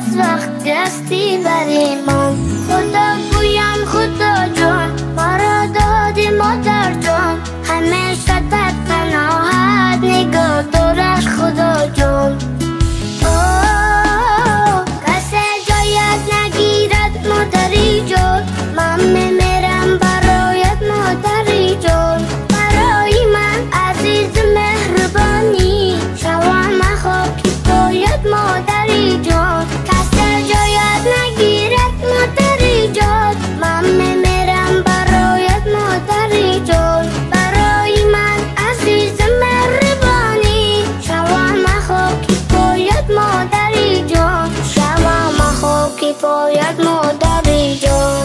زیباست وقتی هستی بری من. خدا گویم خدا جان، ما را دادی مادر جان، همیشه در پناهت نگاه دارش خدا جان. آه کسی جایت نگیرد مادری جان، من میمیرم برایت مادری جان. برای من عزیز مهربانی، شوم خاکی پایت مادری جان. کسی جایت نگیرد مادری جان، من میمیرم برایت مادری جان. برای من عزیز مهربانی، شوم خاکی پایت مادری جان، شوم خاکی پایت مادری جان.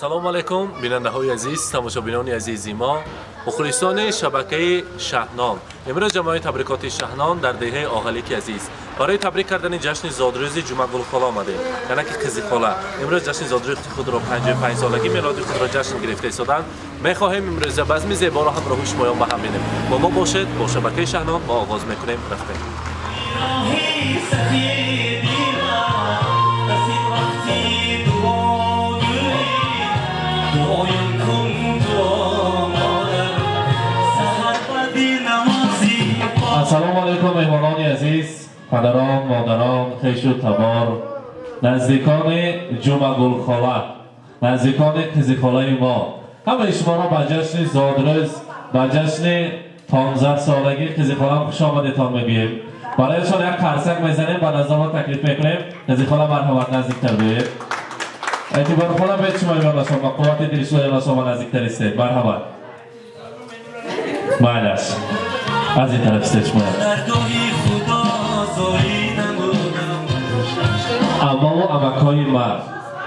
Салом алейкум, бинандаҳои азиз, тамошобинони азизи мо, мухлисони шабакаи Шаҳнон. Имрӯз ҷамъияти табрикоти Шаҳнон дар деҳаи Оғалики азиз барои табрик кардани ҷашни зодрӯзи Ҷумъагулхола омадем, яъне ки қизихола. Имрӯз ҷашни зодрӯзи худро 55 солагӣ мелоди худро ҷашн гирифта истоданд. Мехоҳем имрӯз базми зеборо ҳамроҳи шумоён ба ҳам бинем. Бо мо бошед, бо шабакаи Шаҳнон мо оғоз мекунем. Рафтем. Ассалому алайкум, меҳмонони азиз, падарон, модарон, хешу табор, наздикони Ҷумъагулхола, наздикони қизихолаи мо. Ҳамаи шуморо ба ҷашни зодрӯз, ба ҷашни 15 солагии қизихолам хуш омадетон мегӯем. Барояшон як қарсак мезанем, ба назди мо таклиф мекунем. Қизихола марҳамат, наздиктар биёед. Эътиборхола бед шумо ёнашон, ба қуввати дили шумо ёнашон ба наздиктар истед. Марҳамат. Майлаш. Аз ин тараф истед шумо. Аммову амакҳои ман,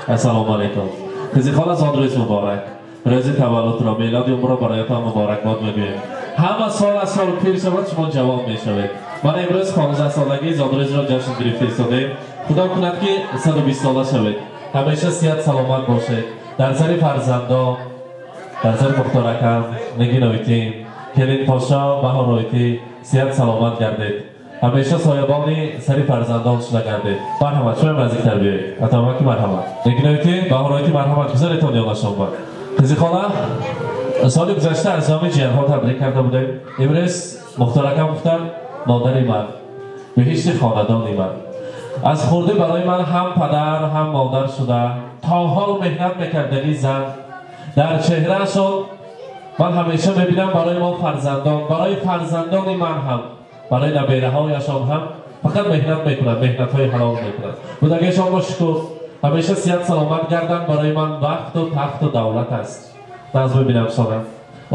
ассалому алайкум. Қизихола зодрӯз муборак. Рӯзи таваллудро, мелоди умрро бароятон муборакбод мегӯем. Ҳама сол аз сол пир шавад, шумо ҷавон мешавед. Ман имрӯз 15 солагии зодрӯзро ҷашн гирифта истодем. Худо кунад ки 120 сола шавед. Ҳамеша сиҳат саломат бошед. Дар сари фарзандон, дар сари мухторакам, Нигиноитин, келинпошо, Баҳороитӣ сиҳат саломат гардед. Ҳамеша соябони сари фарзандон шуда гардед. Марҳамат, шумо наздиктар биёед. Атамаки марҳамат. Нигиноитин, Баҳороитӣ марҳамат, гузаретон ёнашон ба. Қизихола, соли гузашта аз ҷоми ҷиянҳо табрик карда будем. Имрӯз мухторакам гуфтанд модари ман, беҳишти хонадони ман. Аз хурдӣ барои ман ҳам падар, ҳам модар шуда, то ҳол меҳнат мекардагӣ зан. Дар чеҳраашон ман ҳамеша мебинам барои мо фарзандон, барои фарзандони ман ҳам, барои набераҳояшон ҳам фақат меҳнат мекунанд, меҳнатҳои ҳалол мекунанд. Будагиашон бо шукр, ҳамеша сиҳат саломат гарданд, барои ман бахту тахту давлат аст. Наз бибинам сонам.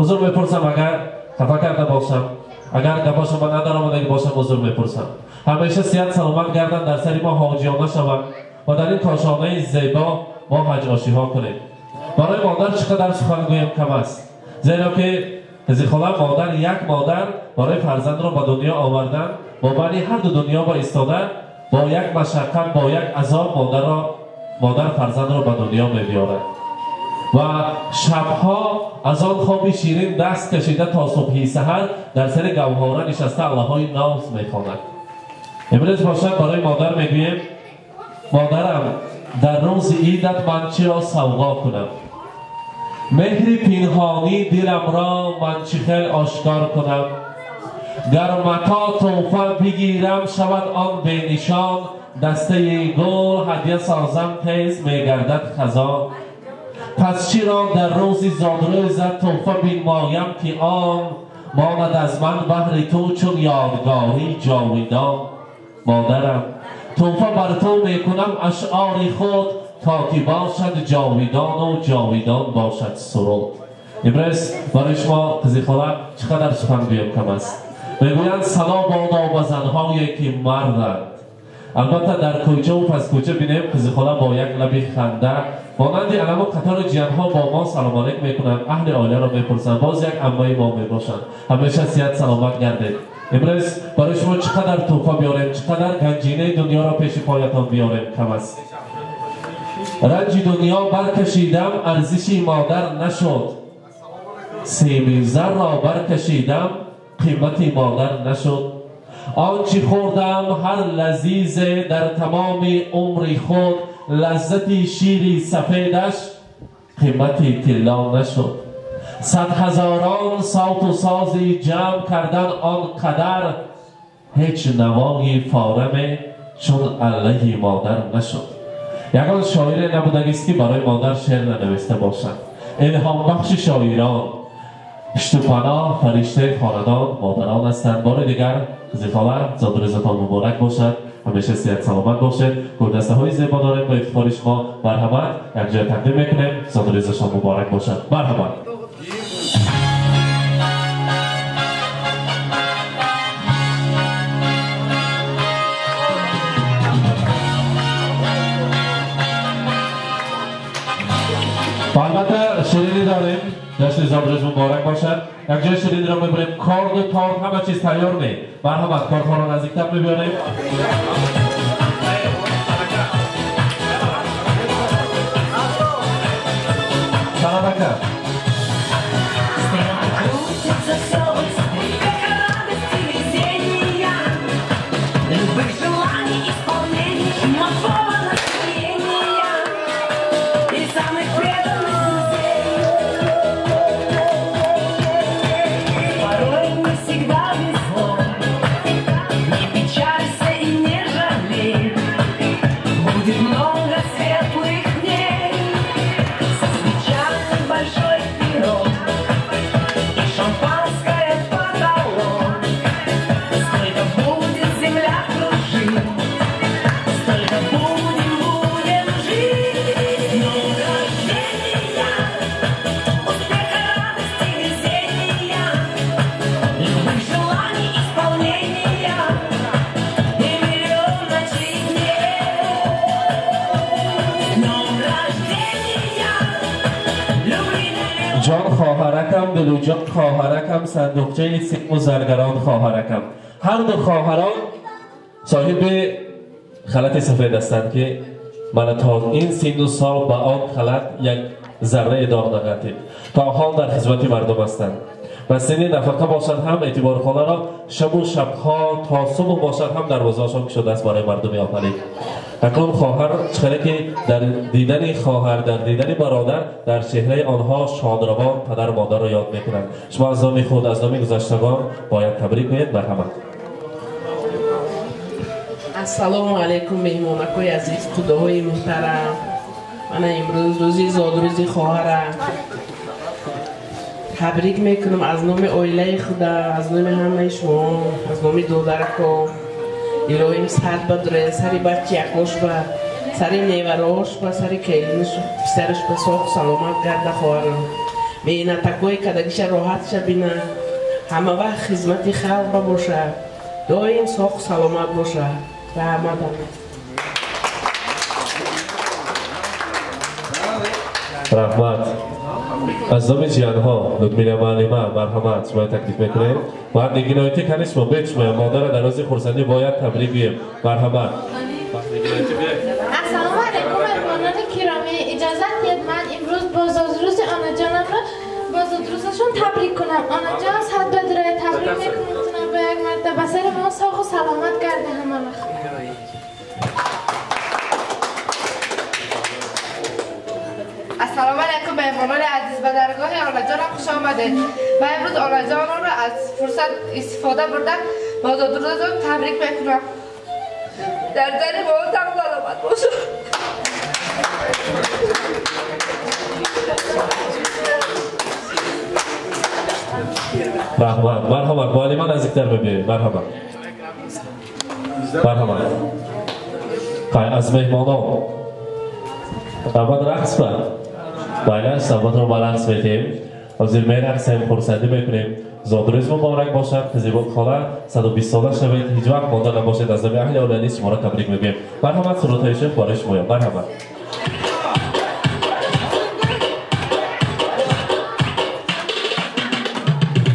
Узр мепурсам агар хафа карда бошам. Агар гапашон ба надаромадаги бошам, узр мепурсам. Ҳамеша сиҳат саломат гарданд, дар сари мо ҳоҷиёна шаванд ва дар ин кошонаи зебо мо ҳаҷошиҳо кунем. Барои модар чӣ қадар сухан гӯем кам аст, зеро ки қизихола модар, як модар барои фарзандро ба дунё овардан бо байни ҳар ду дунё ба истода, бо як машаққат, бо як азоб модар фарзандро ба дунё мебиёрад ва шабҳо аз он хоби ширин даст кашида то субҳи саҳар дар сари гавҳора нишаста аллаҳои ноз мехонад. Имрӯз бошад барои модар мегӯем: модарам, дар рӯзи идат ман чиро савғо кунам? Меҳри пинҳонӣ диламро ман чӣ хел ошкор кунам? Гар мато тӯҳфа бигирам, шавад он бенишон, дастаи гул ҳадя созам, тез мегардад хазон. Пас чиро дар рӯзи зодрӯзат тӯҳфа бинмоям, ки он монад аз ман баҳри ту чун ёдгорӣ ҷовидон? Модарам, тӯҳфа бар ту мекунам ашъори худ, то ки бошад ҷовидону ҷовидон бошад суруд. Имрӯз барои шумо қизихола чӣ қадар сухан гӯям кам аст. Мегӯянд сало бодо ба занҳое ки марданд. Албатта дар кӯчаву пас кӯча бинем қизихола бо як лаби ханда монанди аламу қатори ҷиянҳо бо мо салом алейк мекунанд, аҳли оиларо мепурсанд, боз як аммаи мо мебошанд. Ҳамеша сиҳат саломат гардед. Имрӯз барои шумо чӣ қадар тӯҳфа биёрем, чӣ қадар ганҷинаи дунёро пеши поятон биёрем кам аст. Ранҷи дунё баркашидам, арзиши модар нашуд. Сими зарро баркашидам, қимати модар нашуд. Он чӣ хӯрдам ҳар лазизе дар тамоми умри худ, лаззати шири сафедаш қимати тилло нашуд. Сад ҳазорон савту сози ҷамъ кардан он қадар, ҳеҷ навои фораме чун аллаҳи модар нашуд. Ягон шоире набудагист, ки барои модар шеър нанависта бошад. Илҳомбахши шоирон, пуштупаноҳ, фариштаи хонадон модарон ҳастанд. Бори дигар қизихола, зодрӯзатон муборак бошад, ҳамеша сиҳат саломат бошед. Гулдастаҳои зебо дорем ба ифтихори шумо. Марҳамат, якҷоя тақдим мекунем. Зодрӯзашон муборак бошад. Марҳамат. Албатта ширинӣ дорем. Ҷашни зодрӯз муборак бошад. Якҷоя шириниро мебарем. Корду торт ҳама чиз тайёр не. Марҳамат, кортҳоро наздиктар мебиёрем. Салом ака. Ҷон хоҳаракам, дилуҷон хоҳаракам, сандуқчаи симу заргарон хоҳаракам. Ҳар ду хоҳарон соҳиби халати сафед ҳастанд, ки мана то ин синну сол ба он халат як зарраи доғ нағалтид. То ҳол дар хизмати мардум ҳастанд. Ба синни нафақа бошад ҳам эътиборхонаро шабу шабҳо то субҳ бошад ҳам дарвозаашон кушодааст барои мардуми офарид. Акнун хоҳар чӣ ки дар дидани хоҳар, дар дидани бародар, дар чеҳраи онҳо шодравон падару модарро ёд мекунанд. Шумо аз номи худ, аз номи гузаштагон бояд табрик гӯед. Марҳамат. Ассалому алайкум, меҳмонакои азиз, худоҳои муҳтарам. Мана имрӯз рӯзи зодрӯзи хоҳарам. Табрик мекунам аз номи оилаи худа, аз номи ҳамаи шумо, аз номи додараком. Илоҳим сар бадуре, сари бачиякош ба, сари неварош ба, сари келинаш, писараш ба соҳу саломат гарда хоҳарам. Меҳнатакои кадагиша роҳатша бина, Ҳама вақт хизмати халқ бошад, доим соғ саломат бошад. Раҳмат. Раҳмат. Аз номи ҷиянҳо Людмила муаллима, марҳамат, шумоя таклиф мекунем. Ва Нигиноити кани шумо бед, шумоя модара дар рӯзи хурсандӣ бояд табрик гӯем. Марҳамат. Ассалому алайкум, меҳмонони киромӣ. Иҷозат диҳед ман имрӯз бо зодрӯзи онаҷонамро бо зодрӯзашон табрик кунам. Онаҷон, сад бадроя табрик мекунам бо як мартаба. Сари мо соғу саломат гарда ҳама вақт. Ассалому алайкум, меҳмонони азиз, ба даргоҳи онаҷонам хуш омадед. Ман имрӯз онаҷонамро аз фурсат истифода бурда бо зодрӯзашон табрик мекунам. Дар дари мо саломат бошад. Раҳмат. Марҳамат, муаллима наздиктар мебиёед. Марҳамат. Марҳамат. Қай аз меҳмонон. Навбат рақс ба. Байлаш навбатро ба рақс метиҳем. Ҳозир мерақсем, хурсандӣ мекунем. Зодрӯз муборак бошад, Қизибол хола, 120 сола шавед, ҳеҷ вақт монда набошед. Аз номи аҳли оила низ шуморо табрик мегӯем. Марҳамат, сурудҳои шеф барои шумоям. Марҳамат.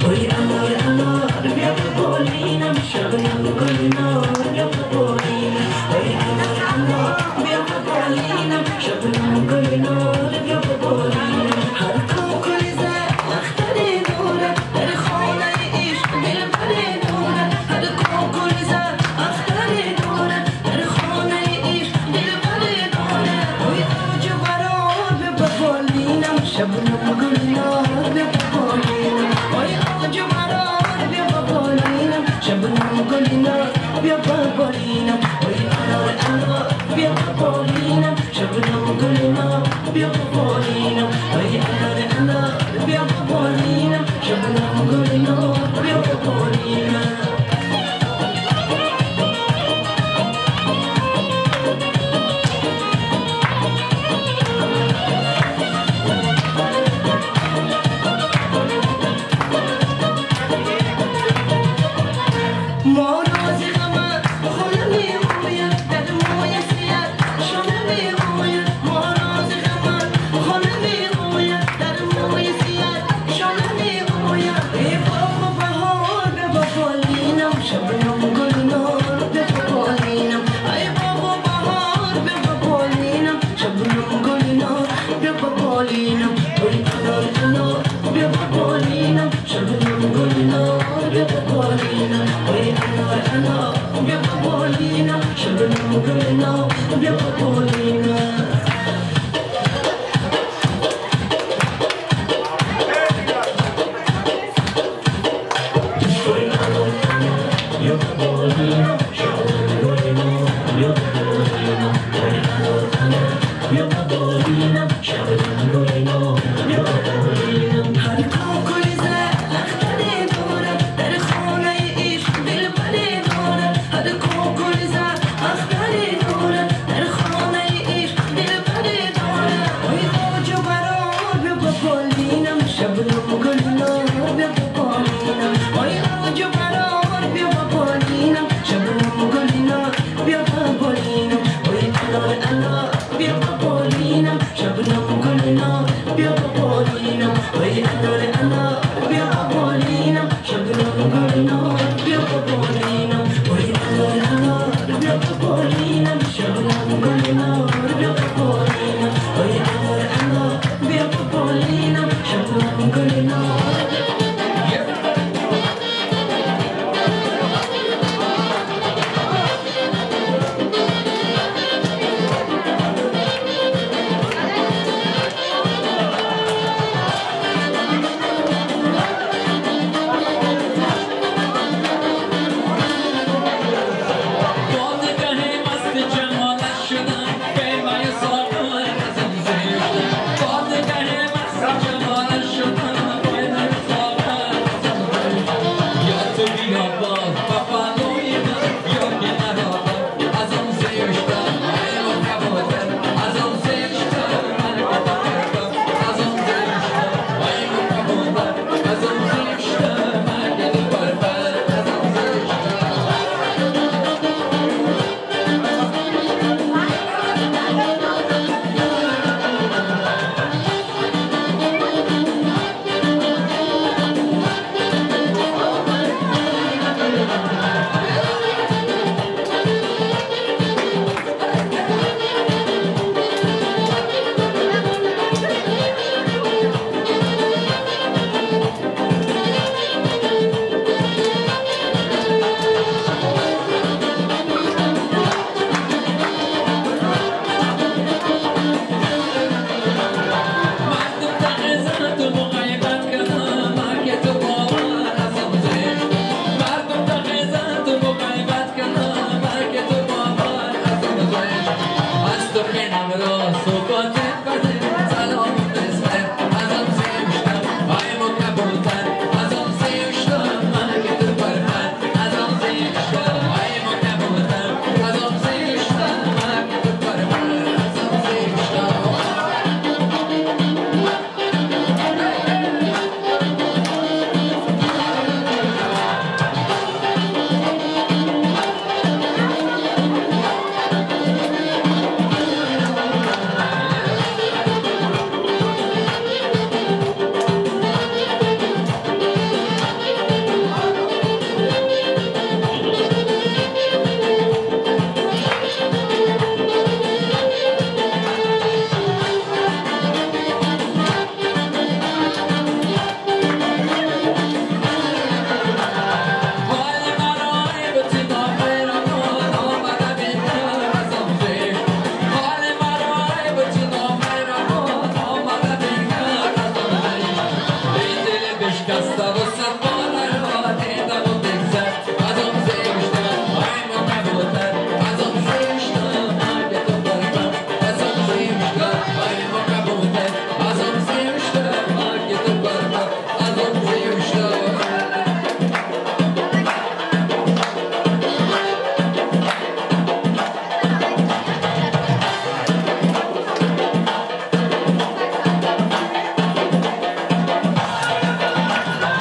Ой,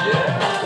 Yeah.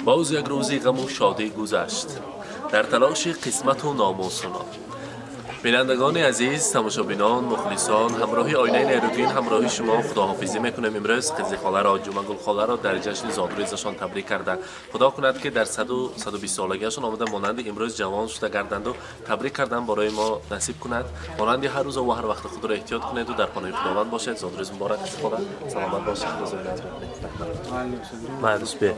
باز یک روزی غم و شادی گذشت در تلاش قسمت و ناموسونا. بینندگان عزیز، تماشابینان، مخلصان، همراهی آینه نیروگین همراهی شما خداحافظی میکنیم. امروز قزی خاله را، جمعه گل خاله را در جشن زادروزشان تبریک کرده. خدا کند که در 120 سالگیشان آمده مانند امروز جوان شده گردند و تبریک کردن برای ما نصیب کند. مانند هر روز و هر وقت خود را احتیاط کنید و در پناه خداوند باشید. زادروز مبارک قزی خاله، سلامت باشید. خدا زنده.